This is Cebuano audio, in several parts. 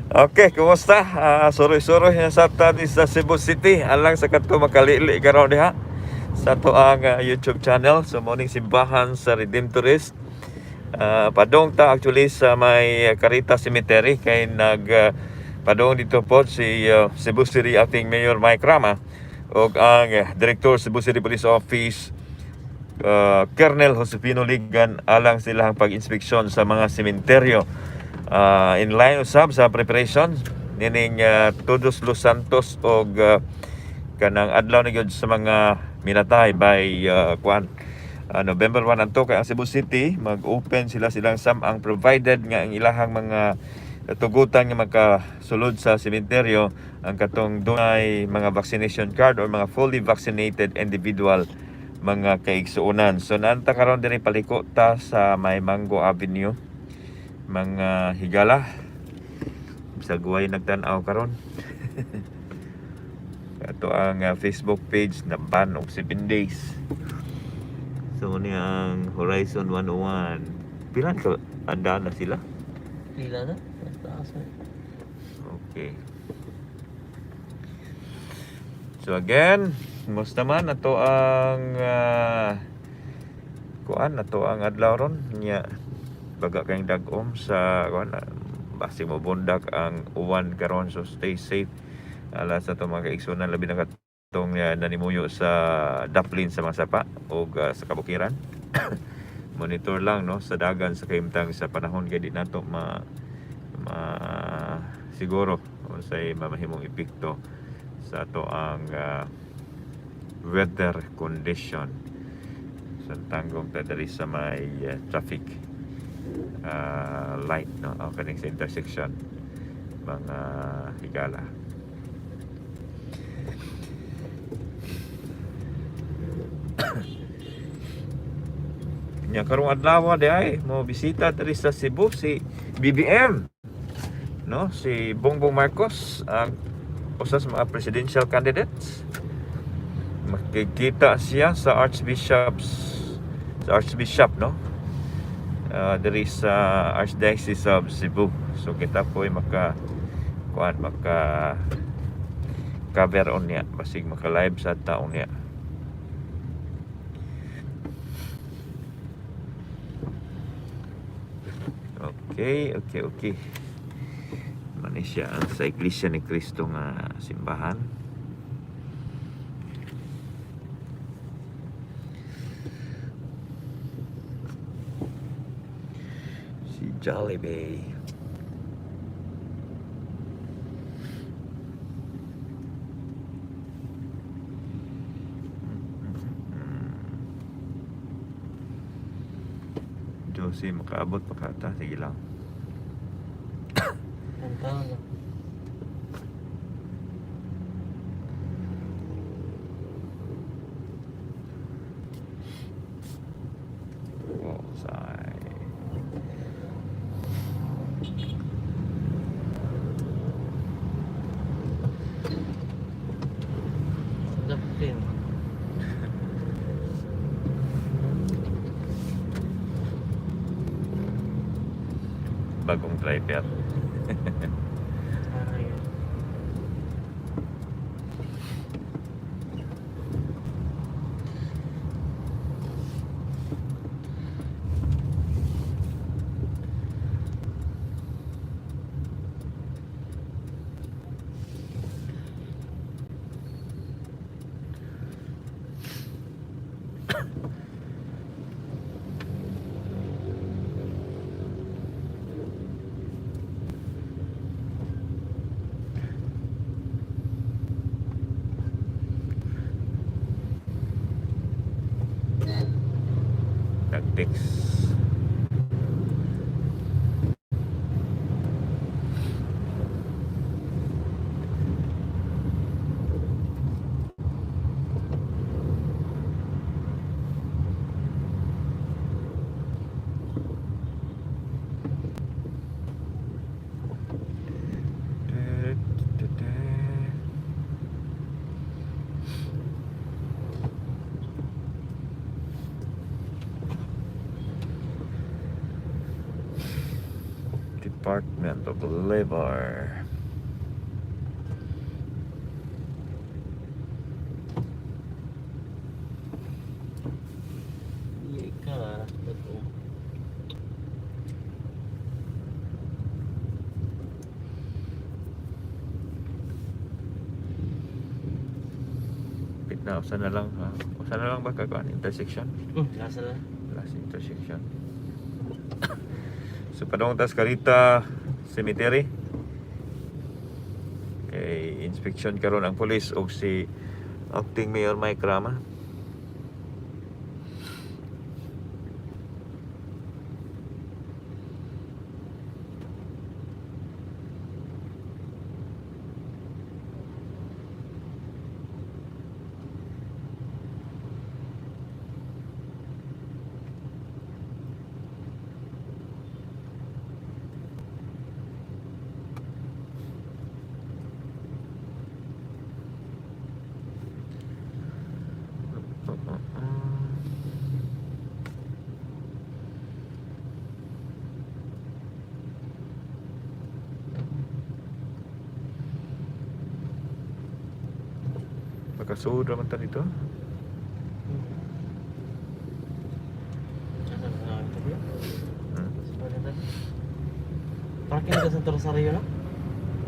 Okay, kumusta? Suroy-suroy na sa tani sa Cebu City. Alang sa kadto makalili karon diha sa ato ang YouTube channel. So morning simbahan sa Redemptorist. Padong ta actually sa may Caritas Cemetery kay nag padong dito po si Cebu City Acting Mayor Mike Rama ug ang Director Cebu City Police Office, Colonel Josefino Ligan, alang silang pag-inspeksyon sa mga sementeryo in line usab sa preparation nining Todos Los Santos og kanang adlaw na gyud sa mga minatay by kuan, November 1 anto, kay ang Cebu City mag-open sila silang samang provided nga ang ilahang mga tugutan nga makasulod sa sementeryo ang katong dunay mga vaccination card or mga fully vaccinated individual, mga kaigsuonan. So naanta karon diri, paliko ta sa may Mango Avenue, mga higala. Bisag way nagtan-aw karon. Ato ang Facebook page na ban og 7 days. So ni ang Horizon 101. Pila ka anda na sila? Pila na? Mas taas na. Okay. So again, kumusta man ato ang kuan, ato ang adlaw ron nya. Baga kayong dag-om sa kuan, basi mo bundak ang uwan karon, so stay safe ala sa ato mga kaigsunan, labi na katong nanimuyo sa daplin sa mga sapa o sa kabukiran. Monitor lang, no, sa dagan sa kahimtang sa panahon kay di nato ma, ma siguro unsay mamahimong epekto sa ato ang weather condition. Sa tanggong ta diri sa may traffic light, no, o kaning sa intersection, mga higala. Nya karong adlaw di ay mo bisita diri sa Cebu si BBM, no, si Bongbong Marcos, ang usa sa mga presidential candidates. Makikita siya sa Archbishops, sa Archbishop, no, diri sa Archdiocese of Cebu. So kita po ay maka kuan, maka cover on niya, basig maka live sa taong niya. Okay. Mani siya ang sa Iglesia ni Cristo nga simbahan. Si Jollibee. Josie, makaabot pa ka ta. Sige lang. Ang tao na. Oh, say. Sa daplin. Bagong driver. Para yun. Nag-text. Sarmiento Boulevard. Iya ka. Bato. Wait na, usa na lang ha. Usa na lang ba kakuan intersection? Lasa lang. Last intersection. So padong tas Carita Cemetery. Kay inspection karon ang police og si Acting Mayor Mike Rama. Pagkasuod raman ta dito. Asa na lang ito? Hmm. Sa na Parking ka sa Rosario, no?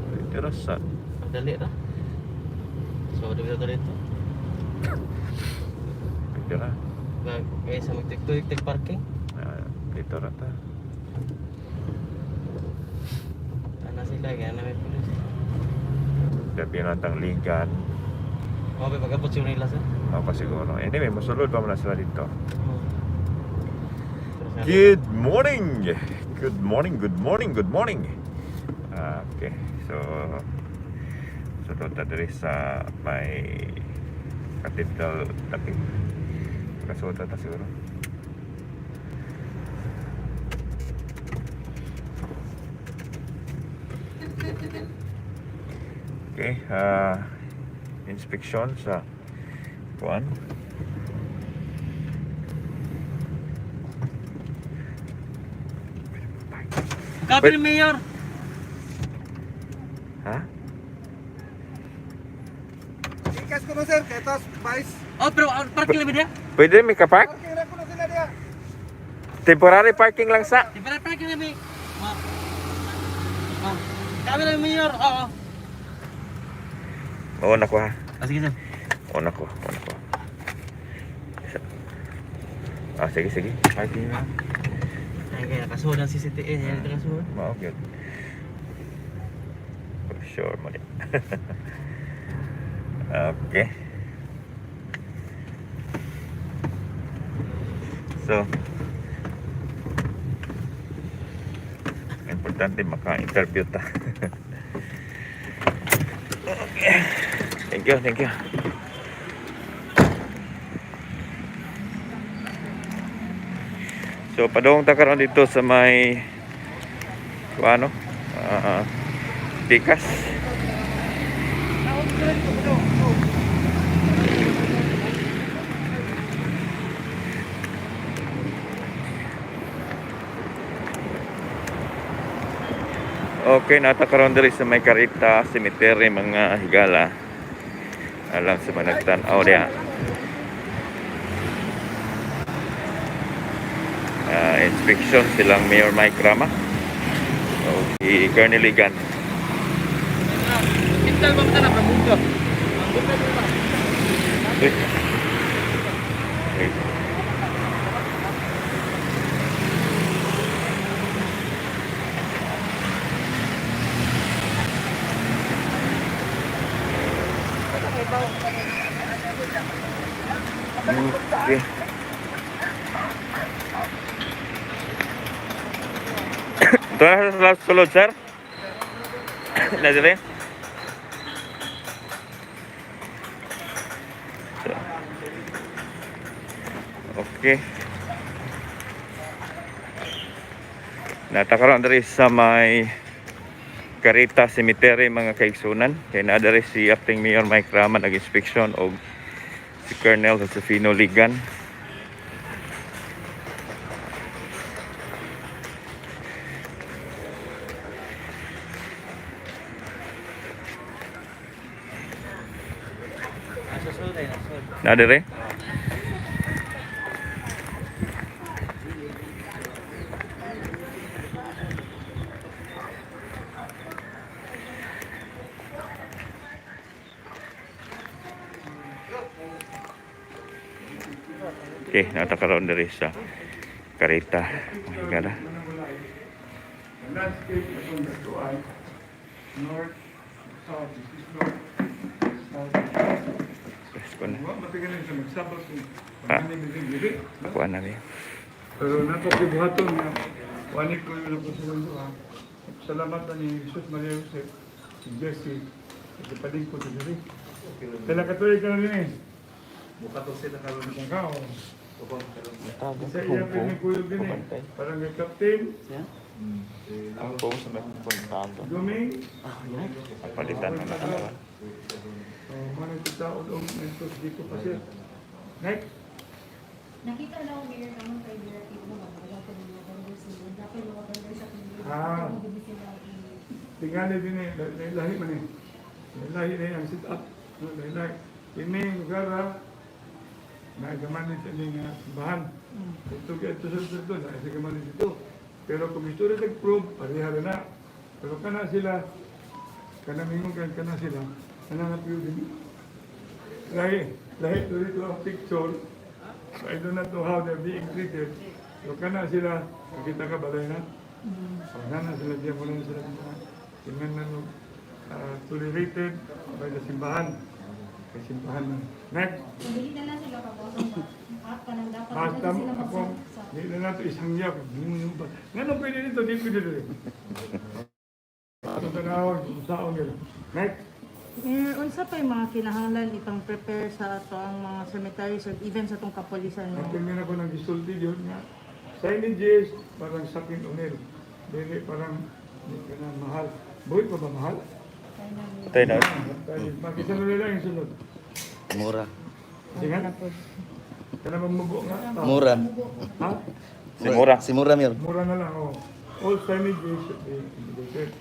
Pwede ra sa Madali ra. So, dito dito. Pwede ra. Kaya sa magtik-tik parking. Ah, dito ra ta. Ana sila, kaya na may pulis. Gabi na tang lingkan. Okay, pag-abot siguro nila sir. Ako siguro. Anyway, mosulod pa man na sila dito. Rosario. Good morning! Good morning, good morning, good morning! Ah, okay, so sulod ta diri sa may Cathedral dapit. Pagkasuod ta siguro. Okay, inspection sa kuan. Copy ni Mayor! Ha? Ikas ko na sir, kay tas vice. Oh, pero parking lang ba niya? Pwede may kapark? Parking ra ko na sila diya. Temporary parking lang sa. Di ba parking lang ba? Ma. Ah. Kami lang Mayor. Oo. Oo na ko ha. Ah, sige sir. Una ko, una ko. Isa. Ah, sige, sige. Parking na. Ay, kaya nakasuod ang CCTV. Yan, nakasuod. Mao gyud. For sure mo ni. Okay. So, importante maka-interview ta. Okay. Thank you, thank you. So, padung ta karon dito sa may ano? Ah, Tikas. Okay, nata karon diri sa may Carita Cemetery mga higala. Alam sa mga nagtan-aw diha. Ah, inspection silang Mayor Mike Rama. O si Colonel Ligan. Hospital ba na Pramuka? Uy. Wait. Okay. Ito na sa sulod, sir. Na dire? Okay. Natakaroon diri sa may Carita Cemetery mga kaigsunan. Kay naa diri si Acting Mayor Mike Rama nag-inspection og si Colonel Josefino Ligan. Na dire? Okay, natakaroon diri sa kareta. Mga na. The landscape atong datuan, north, south, this is north, south. Press ko na. Wa matigan sa magsabot kung Ah. ano yung dili. Kuha na niya. Pero nato gibuhaton nga wani ko yung ko sa mundo ha. Salamat ni Jesus Maria Joseph, si Jesse, sa palingkod sa diri. Pila ka tuig ka na din eh. Buka to sila karon. Ka o. Sa iya piniguyog din eh. Parang kay Captain Ang buong sa may puntahan. Guming. Palitan na lang. Oh, mana kita og mentos dito pa sir. Next. Nakita na ako, Mayor, naman kay Mayor Timo, wala ko ng mga vendors nila. Dapat mga vendors sa kanila. Ah. Hindi sila Tingali din eh, lahi man eh. Lahi na ang sit up. No, lahi. Ini lugar ah, na gamanin sa inyong simbahan. Ito, ito, ito, ito, na sa gamanin dito. Pero kung gusto rin nag-prove, pareha rin na. Pero kana sila, kana mingon kan kana sila, kana na pure din. Lahi, lahi ito dito ang picture. So I do not know how they're being treated. Pero kana sila, nakita ka balay na? Wala na sila diyan, wala na sila diyan. Tingnan na no, tolerated by the simbahan. Kay simbahan na. Next, Pabili na lang sila kaboso sa at kanang dapat basta na sila ako, sa di na nato isang yak. Ba? Nga nung pwede dito, di pwede dito. Ato tanawag, saon nila. Next. Eh, unsa pa yung mga kinahanglan ipang prepare sa ato ang mga cemeteries or even sa atong kapolisan mo? Ang tingnan ako ng gisulti yun nga. Signages, parang sakin unil. Dili parang, di ka na mahal. Buhay pa ba mahal? Patay na. Makisa na nila yung sunod. Mura. Sige nga. Kaya mamugo nga. Mura. Ha? Si Mura. Si Mura, Mayor. Mura na lang, oh. All signages should be integrated.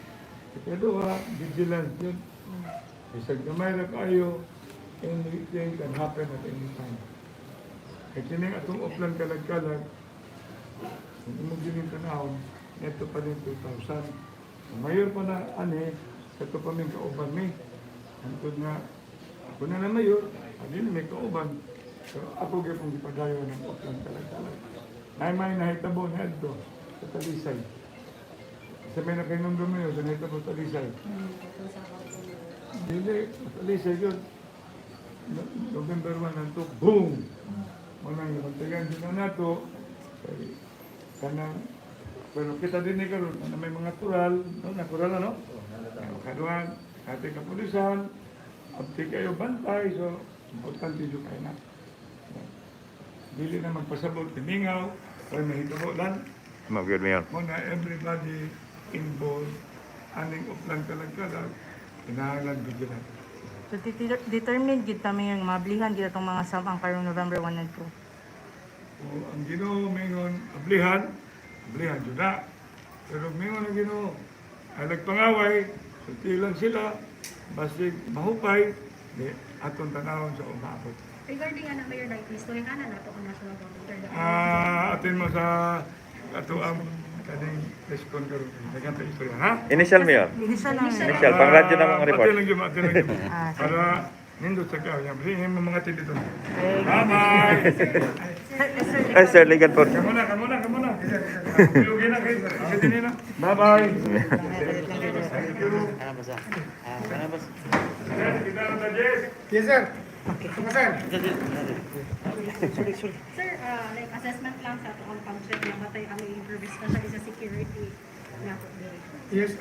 Pero ha, vigilance yun. Bisag gamay ra kayo, anything can happen at any time. Kaya kining atong uplan kalag-kalag, kung imong gining tanahon, neto pa din 2,000. Ang mayor pa na, ani, kato pa ming kauban mi. Antod nga, ako na na mayor, ani na may kauban. Pero ako gyud gipadayon ng uplan kalag-kalag. Nay may nahitabo na adto sa Talisay. Sa may nakainumdum niyo, sa nahitabo sa Talisay. Dili, sa Talisay yun. November 1 nanto, boom! Manang nabantayan din na nato. Kay kanang pero kita din ni karon na may mga kural, no, na kural ano? Kaduan, ate kapulisan, abti kayo bantay, so importante jud kayo na. Dili na magpasabot timingaw, or mahitabo lang. Magyud Mayor. Muna everybody involved, aning uplang kalag-kalag, kinahanglan vigilant. So determined gid kami yung mablihan gid atong mga samang karong November 1 and 2. O, ang Ginoo mingon ablihan, ablihan jud na. Pero mingon ang Ginoo, ay nagpangaway, sultilan sila, basig mahupay, di atong tanawon sa umaabot. Regarding ana Mayor like istorya ana nato ang national auditor. Ah, atin mo sa ato ang kaning press con karon. Daghang ta istorya ha. Initial Mayor. Initial lang. Mayor. Initial pang radyo na mga report. Atin lang yun, atin lang yun. Ah, Para nindot sa kao. Yan, yung mga tin dito. Bye-bye! Ay, sir, ligan po. Kamu na, kamu na, kamu na. Pilugi na kayo. Sige din na. Bye-bye. Thank you. Sir, kita na ta, Jess. Yes sir. Okay. Sir. Sir, like assessment lang sa atong pag-check na batay ang improve especially sa security nato diri. Yes,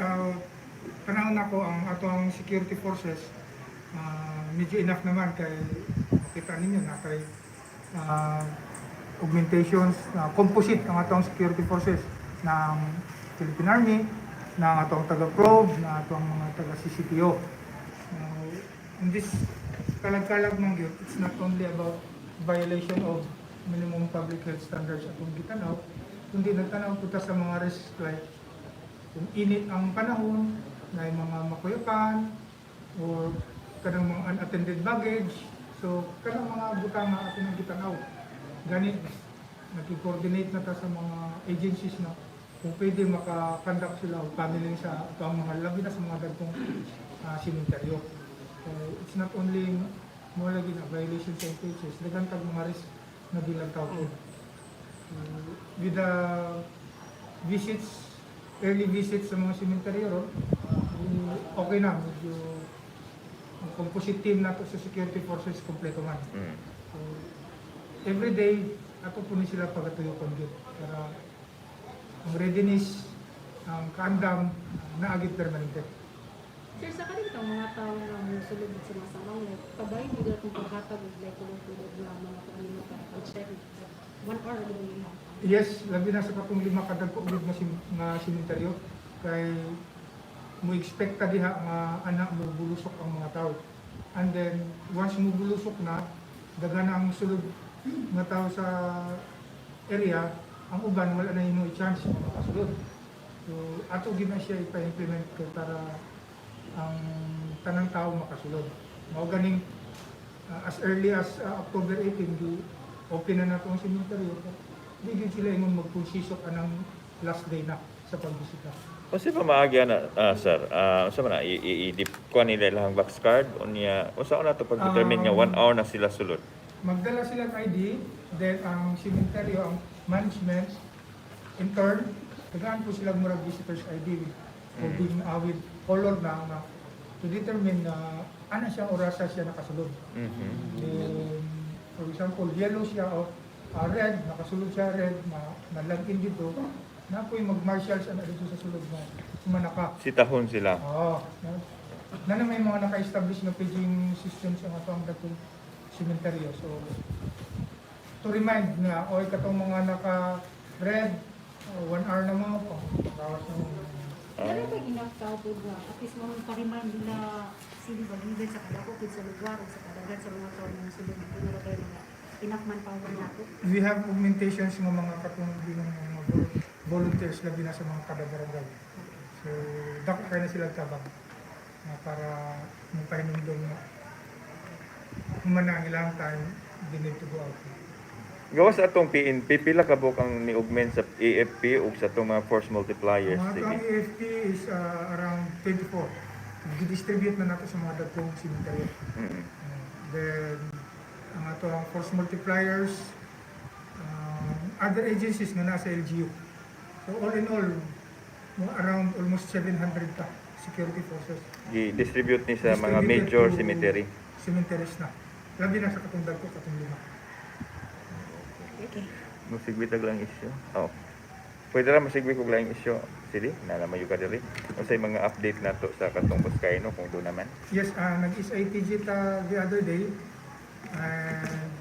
panahon ako ang atong security forces, medyo enough naman kay makita ninyo na kay augmentations, composite ang atong security forces ng Philippine Army, ng atong taga-probe, na atong mga taga-CCTO. In this kalag-kalag man gyud, it's not only about violation of minimum public health standards atong gitanaw, kundi nagtanaw po ta sa mga risk like kung init ang panahon, na yung mga makuyapan, or kanang mga unattended baggage. So kanang mga butang nga ato nang gitanaw. Gani nag-coordinate na ta sa mga agencies na kung pwede maka-conduct sila og panneling sa ato ang mga, labi na sa mga dagkong sementeryo. So, it's not only mo lagi na violation sa MPHS, daghan tag mga risk na bilang tao. So, with the visits, early visits sa mga sementeryo ron, okay na, medyo ang composite team nato sa security forces kompleto man. So, every day, ato po ni sila pagatuyokon gyud para ang readiness, ang kaandam, naa gyud permanente. Sir, sa kanitong mga tao nga mosulod sa masamang, like, padayon gyud atong paghatag og like tulog-tulog na mga kanino para pag-check. 1 hour gyud nila. Yes, labi na sa katong lima ka dagko gyud nga sementeryo kay mo expect ta diha nga ana mo bulusok ang mga tao. And then once mo bulusok na, daghan na ang sulod nga tao sa area, ang uban wala na imo chance nga makasulod. So ato gyud na siya ipa-implement kay para ang tanang tao makasulod. Mao ganing as early as October 18 di open na nato ang sementeryo. Di gyud sila ingon magpulsisok anang last day na sa pagbisita. Unsa pa maagi ana, sir? Unsa man na i i, i kuan nila ilang box card unya unsa na to pag-determine nga 1 hour na sila sulod? Magdala sila ng ID, then ang sementeryo, ang management, in turn, tagaan po sila murag visitors ID with coding, with color na nga to determine na ana siya orasa siya nakasulod. Then, for example, yellow siya o red, nakasulod siya red, na na-log in dito, na po yung mag-marshal siya na dito sa sulod na sumanaka. Sitahon sila. Oo. Na may mga naka-establish na paging system sa mga ang datong sementeryo. So, to remind na, oy, katong mga naka-red, 1 hour na mo, pang na mo. Pero pag enough tao po ba, at least mo pa-remind nila sino ba given sa kadako pud sa lugar o sa kadaghan sa mga tao nga sulod dito na kayo nga enough manpower nato. We have augmentations ng mga katong ng mga volunteers, labi na sa mga kada barangay. So, dako kayo na sila tabang na para mapahinumdum na humana ang ilang time they need to go out. Gawas atong PNP, pila ka buok ang ni-augment sa AFP ug sa atong mga force multipliers? Ang Sige. atong AFP is around 24. Gidistribute na nato sa mga dagkong cemetery. Then, ang atong force multipliers, other agencies na nasa LGU. So all in all, mga around almost 700 ka security forces. Gi-distribute ni sa mga Distributed major to cemetery. cemeteries na. Labi na sa katong dagko, katong lima. Okay. Musigwi tag lang isyu. Oh. Pwede ra masigwi kog laing isyu. Sige, nalamayo ka diri. Unsay mga update nato sa katong Buscayno kung do naman? Yes, nag-SITG ta the other day. And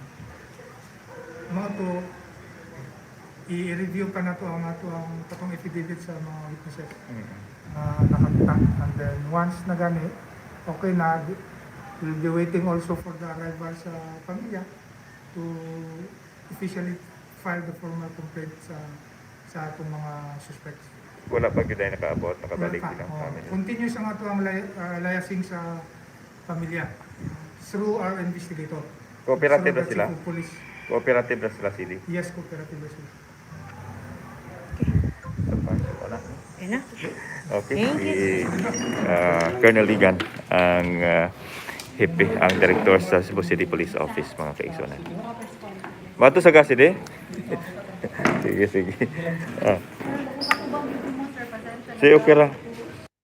mao to, i-review pa nato ang ato ang katong affidavit sa mga witnesses na nakakita. And then once na gani, okay na, we'll be waiting also for the arrival sa pamilya to officially file the formal complaint sa atong mga suspects. Wala pa gyud ay nakaabot, nakabalik Wala pa. ilang Oo. family. Continuous ang ato ang liaising sa pamilya through our investigator. Cooperative Through na the sila? chief of police. Cooperative na sila sili. Yes, cooperative na sila. Sa wala. Okay na. Okay, Thank si Colonel Ligan ang hepe, ang director sa Cebu City Police Office, mga kaigsuonan. Mato sa gas, eh? Sige, sige. Ah. Sir, kung ako bang dito mo, sir, pasensya na. Sige, okay ra.